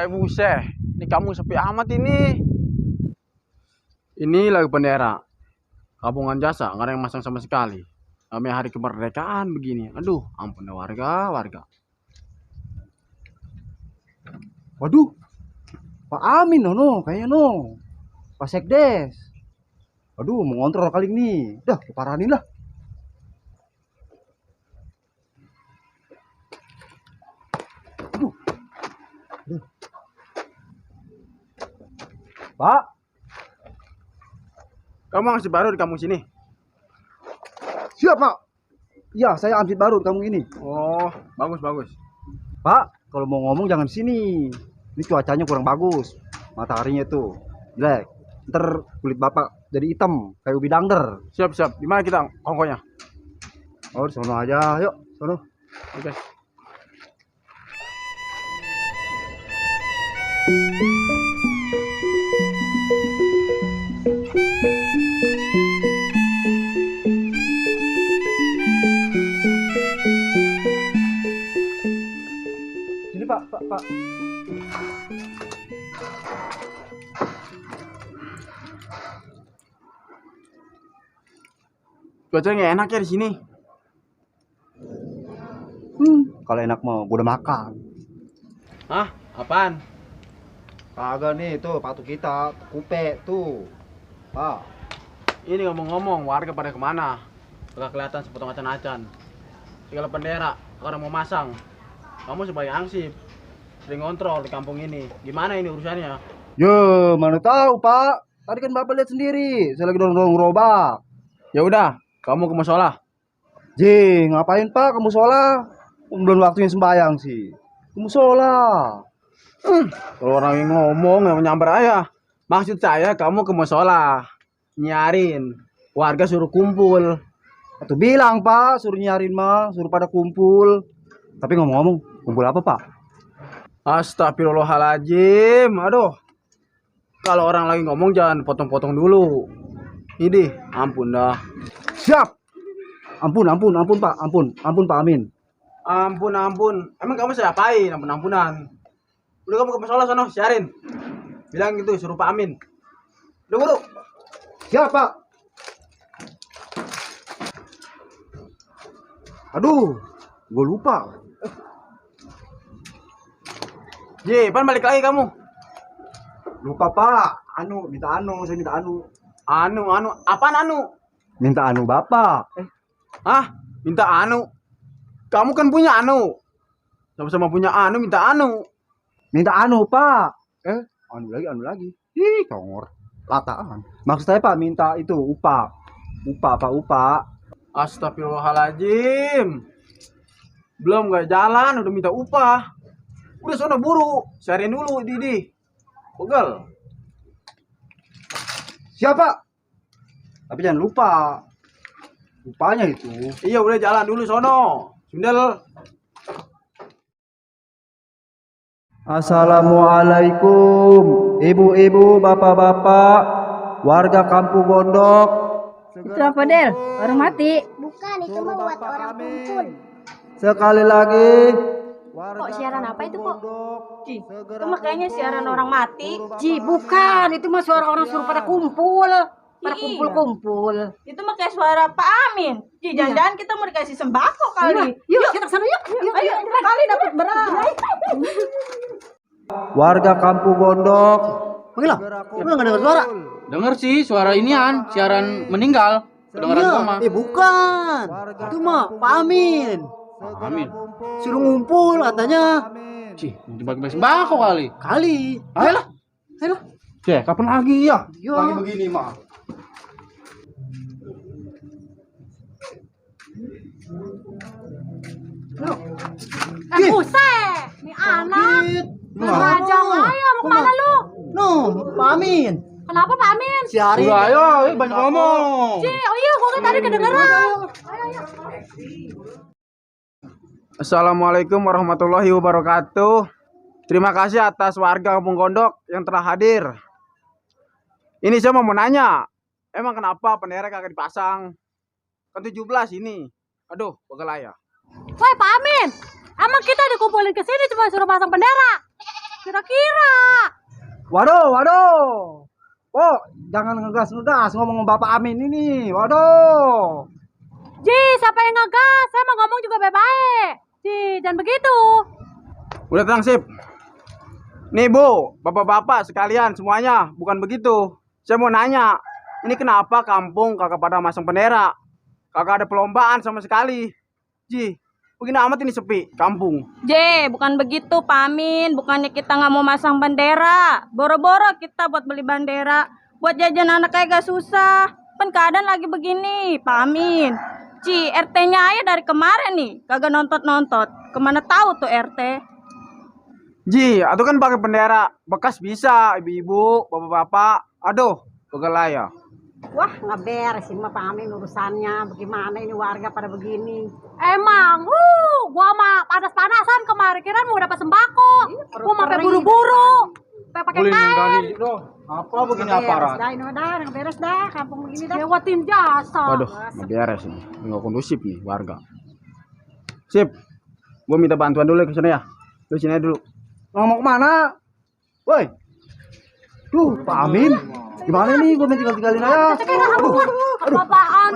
Buset, ini kamu sepi amat ini. Ini lagi bendera gabungan jasa, nggak ada yang masang sama sekali. Namanya hari kemerdekaan begini. Aduh, ampun ya warga. Waduh, Pak Amin kayaknya Pak Sekdes. Waduh, mau ngontrol kali ini. Dah, keparanin lah. Aduh. Pak, Kamu masih baru di kampung sini? siap Pak. Ya, saya amsit baru di kampung ini. Oh, bagus. Pak, kalau mau ngomong jangan di sini. Ini cuacanya kurang bagus. Mataharinya tuh jelek. Ntar kulit bapak jadi hitam kayak ubi dangder. Siap. Di mana kita kongkonya? Oh, di sono aja. Yuk, sono. Oke. Sini Pak. Cuaca nggak enak ya di sini. Kalau enak mau gua udah makan. Hah? Apaan? Kagak nih tuh patu kita kupe tuh. Pak, Ini ngomong-ngomong, warga pada kemana? Gak kelihatan sepotong acan-acan. Segala bendera, orang mau masang. Kamu sebagai ansip, sering ngontrol di kampung ini. Gimana ini urusannya? yo mana tahu Pak. Tadi kan Bapak lihat sendiri, saya lagi dorong gerobak. Ya udah, kamu ke musola. Ji, ngapain Pak kamu sholat? Belum waktunya sembahyang sih. Kamu sholat. Kalau orang yang ngomong yang nyamber ayah. Maksud saya kamu ke musola. Nyarin. Warga suruh kumpul. Atau bilang Pak, suruh nyarin mah, suruh pada kumpul. Tapi ngomong-ngomong, kumpul apa Pak? Astagfirullahaladzim. Aduh. Kalau orang lagi ngomong jangan potong-potong dulu. Ini, ampun dah. Siap. Ampun Pak, ampun Pak Amin. Ampun. Emang kamu saya apain? Ampun-ampunan. Udah kamu ke musola sono, siarin. Bilang gitu, suruh Pak Amin. Udah buru. Siap Pak. Aduh, gue lupa. Ji, pan balik lagi kamu. Lupa Pak. Saya minta anu. Apaan anu? Minta anu Bapak. Hah? Minta anu? Kamu kan punya anu. Sama-sama punya anu, minta anu. Minta anu Pak. Anu lagi. Ih, tongor. Lataan. Maksud saya Pak minta itu upah. Upah. Astagfirullahaladzim. Belum gak jalan, udah minta upah. Udah sono buru. Seharian dulu, Didi. Pegel. Siapa? Tapi jangan lupa. Upahnya itu. Iya, udah jalan dulu sono. Sundel. Assalamualaikum, ibu-ibu, bapak-bapak, warga Kampung Gondok. Itu apa Del? Orang mati? Bukan, itu mah buat orang kumpul. Sekali lagi. Kok siaran apa itu kok? Ji, itu mah kayaknya siaran orang mati. Ji, bukan. Itu mah suara orang suruh pada kumpul. Pada kumpul-kumpul. Itu mah kayak suara Pak Amin. Ji, jangan-jangan kita mau dikasih sembako kali. Yuk, kita kesana yuk. Ayo, kali dapat beras. Warga Kampung Gondok. Panggil lah. Gue nggak dengar suara. Dengar sih suara inian, siaran meninggal. Kedengaran sama. Bukan. Itu mah Pak Amin. Amin. Suruh ngumpul katanya. Cih, dibagi-bagi sembako kali. Ayolah. Kapan lagi ya? Lagi begini mah. Buset, nih anak. Rajang ayo, mau kemana lu? Pak Amin. Kenapa Pak Amin? Si Ari. Udah ayo, banyak ngomong. Ji, oh iya, gue tadi kedengeran. Assalamualaikum warahmatullahi wabarakatuh. Terima kasih atas warga Kampung Gondok yang telah hadir. Ini saya mau nanya, emang kenapa bendera kagak dipasang? Kan 17 ini. Aduh, bagelaya. Woi Pak Amin, emang kita dikumpulin ke sini cuma suruh pasang bendera? Kira-kira. Waduh. Oh, jangan ngegas ngomong Bapak Amin ini. Waduh. Ji, siapa yang ngegas? Saya mau ngomong juga baik-baik. Ji, jangan begitu. Udah tenang, sip. Nih Bu, bapak-bapak sekalian semuanya, bukan begitu. Saya mau nanya, ini kenapa kampung kagak pada masang bendera? Kagak ada perlombaan sama sekali. Ji, begini amat ini sepi kampung. Bukan begitu Pak Amin. Bukannya kita nggak mau masang bendera. Boro-boro kita buat beli bendera. Buat jajan anak kayak gak susah. Kan keadaan lagi begini Pak Amin. RT-nya aja dari kemarin nih kagak nontot. Kemana tahu tuh RT? Ji, atau kan pakai bendera bekas bisa, ibu-ibu, bapak-bapak. Aduh, bagelaya. Wah, nggak beres ini mah Pak Amin urusannya. Bagaimana ini warga pada begini? Emang, gua mah panas-panasan kemarin kira mau dapat sembako. Gua mah sampai buru-buru. Sampai pakai kain. Apa begini aparat? Dah, ini udah, nggak beres dah. Kampung begini dah. Lewatin jasa. Waduh, nggak beres ini. Nggak kondusif nih warga. Sip, gua minta bantuan dulu ke sana ya. Lu sini aja dulu. Mau kemana? Woi. Tuh, Pak Amin. Gimana nih? Gue tinggal-tinggalin aja. Apaan?